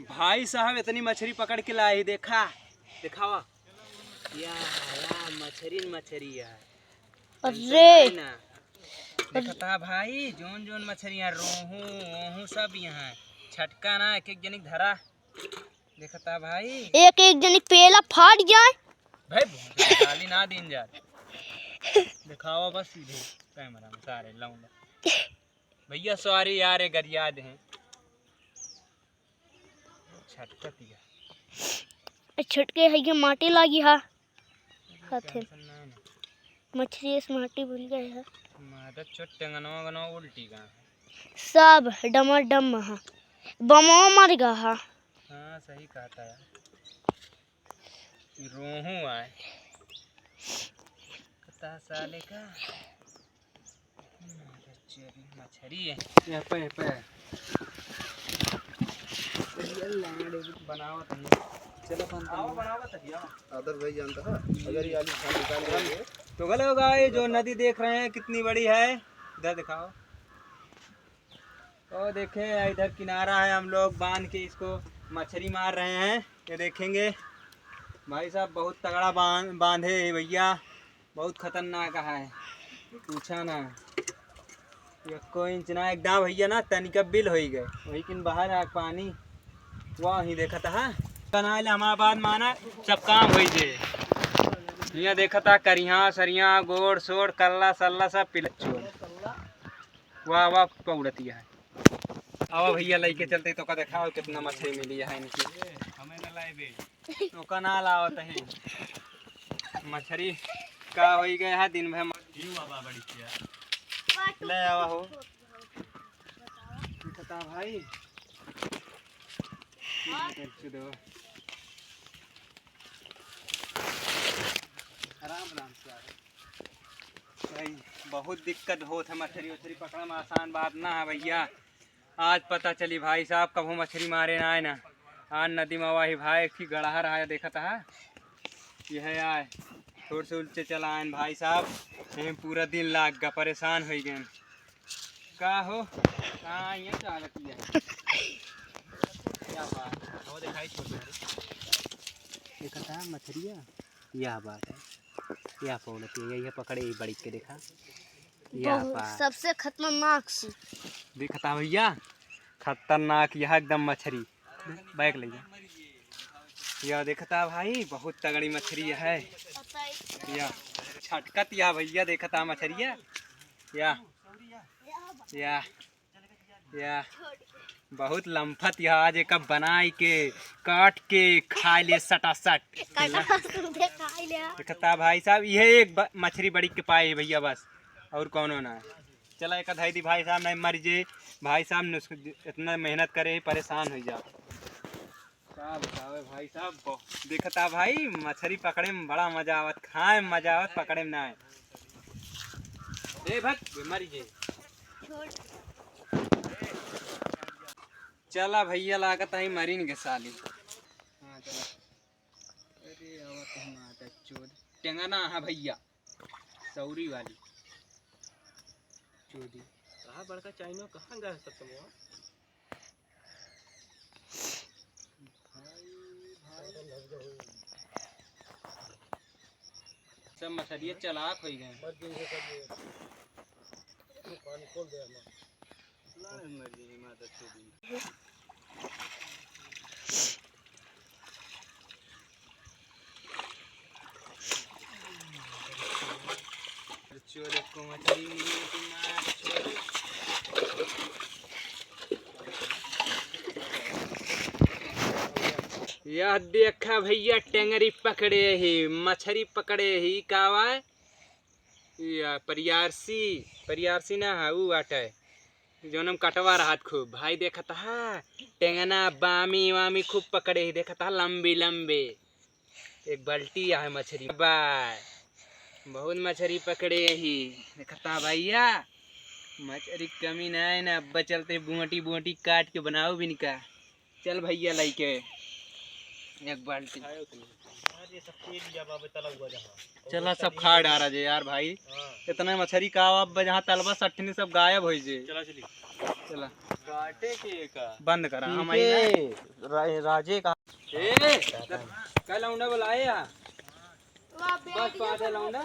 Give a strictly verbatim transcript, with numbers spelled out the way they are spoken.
भाई साहब इतनी मछरी पकड़ के लाए ही, देखा, दिखावा। या, या, मछरी न मछरी है। अरे। ना। देखता भाई, जोन जोन मछरी है, रोहू, ओहू सब यहाँ। छटका ना, एक एक जनिक धरा। देखता भाई। एक एक जनिक पेला फाट जाए। भाई, गाली ना दीन जा। दिखावा बस सीधे कैमरा में सारे लौंडा। भैया सॉरी यार, ये गरिया दे हैं। छटकत या। ए, छटके है, ये माटी लागी हा। हाथे। टेंशन ना ना। मछरी इस माटी भूल गए है। मादर चोट टेंगनवा गनवा उल्टी गा। सब डमा डम हा। बमवा मर गा हा। हाँ, सही कहता यार। रोहू आए। कता साले का। मछरी है। यहाँ पे, यहाँ पे। ये लाड़ बनावत है। चलो, बनता आओ, है। बनावत है, आओ। आदर भाई जानता है, अगर ये आलू छान निकाल लेंगे। तो हेलो गाइस, जो नदी देख रहे हैं, कितनी बड़ी है, इधर दिखाओ। और देखें, इधर किनारा है, हम लोग बांध के इसको मछरी मार रहे हैं। ये देखेंगे भाई साहब, बहुत तगड़ा बांध, बांधे है भैया, बहुत खतरनाक है, पूछा ना। एको इंच ना, एकदम भैया ना, तनिका बिल होई गए, वही किन बाहर आ पानी, वही देखत है। बनाए ले हमारा बात माना, सब काम होई जे। यहाँ देखत है, करिया, सरिया, गोड़, सोड़, कल्ला, सल्ला, सब पिलच्चू। वाह, वाह, पौड़तिया है। आवा भैया, लइके चलते तो का देखाओ कितना मछरी मिली है इनकी। हमें ना लाए बे। तो का ना लावत है। मछरी का होई गए है दिन भर म-, यू बाबा बड़ी किया। ले आवा हो। दिखता भाई। आराम, आराम से आवा। भाई, बहुत दिक्कत होत है मछरी उछरी पकड़े में, आसान बात ना है भैया। आज पता चली भाई साहब, कभो मछरी मारे ना आए ना। आज नदी में वही भाई, एक ठे गड़हा रहा है, देखत है, यह आए, थोड़ से उलचे चला आए भाई साहब, यही पूरा दिन लाग गा, परेशान हो गए। का हो, कहाँ ये चालत है? क्या बात है, वो दिखाई छोड़ दे। देखत है मछरिया, यह बात है। या पौड़त है, यही पकड़े, यही बड़ी के देखा। या बहुत, पा। सबसे खतरनाक सी। देखता भैया, खतरनाक यह एकदम मछरी। बैक ले जा। या देखता भाई, बहुत तगड़ी मछरी है। या छटकत या भैया, देखता मछरिया। या, या। या, बहुत लम्फत यह आज एक बनाई के, काट के खाए ले सटासट। कटा सुधे खाए ले। देखता भाई साहब, यह एक ब-, मछरी बड़ी के पाए है भैया बस, और कौनो ना है। चला एक धाई दी भाई साहब, नहीं मर जे भाई साहब, नुस-, इतना मेहनत करे, परेशान हो जा। का बतावे भाई साहब, बहु-, देखता भाई, मछरी पकड़े में बड़ा मजा आवत, खाए में मजा आवत, पकड़े में ना आए। ए भक, बीमारी जे। चला भैया, लागत है मरीन के साली। हाँ, चला। अरे, आवत है माता चोद। टेंगना है भैया, सौरी वाली। चोदी। कहाँ बड़का चाइनो, कहाँ गए सब तुम? सब मछलिए चालाक होइ गए। मर गई है सब ये। पानी खोल दे हमारा। ना, मर गई माता चोदी। चोर को मछली मिली कि मार चोर। यह देखा भैया, टेंगरी पकड़े ही, मछरी पकड़े ही, का बा? या परियारसी, परियारसी ना है, ऊ बाटे, जौन हम कटवा रहत खूब। भाई देखत हा, टेंगना बामी वामी खूब पकड़े ही, देखत हा, लंबी लंबी। एक बाल्टी आहे मछरी बा, बहुत मछरी पकड़े ही। देखत हा भैया, मछरी कमी ना है ना, अब्बा चलते बोटी बोटी काट के बनाओ बिन का। चल भैया, लइके एक बाल्टी। ये सब तेल लिया बाबे, तला हुआ जहाँ। चला, सब खा डारा जे यार भाई। हाँ। इतना मछरी का अब जहाँ तलबा सट्ठनी सब गायब होइ जे। चला चली। चला। काटे के का? बंद करा, हम ठीक आई है। ना। रा-, राजे का। ए, कल लौंडा बुलाए या? बस पास है लौंडा।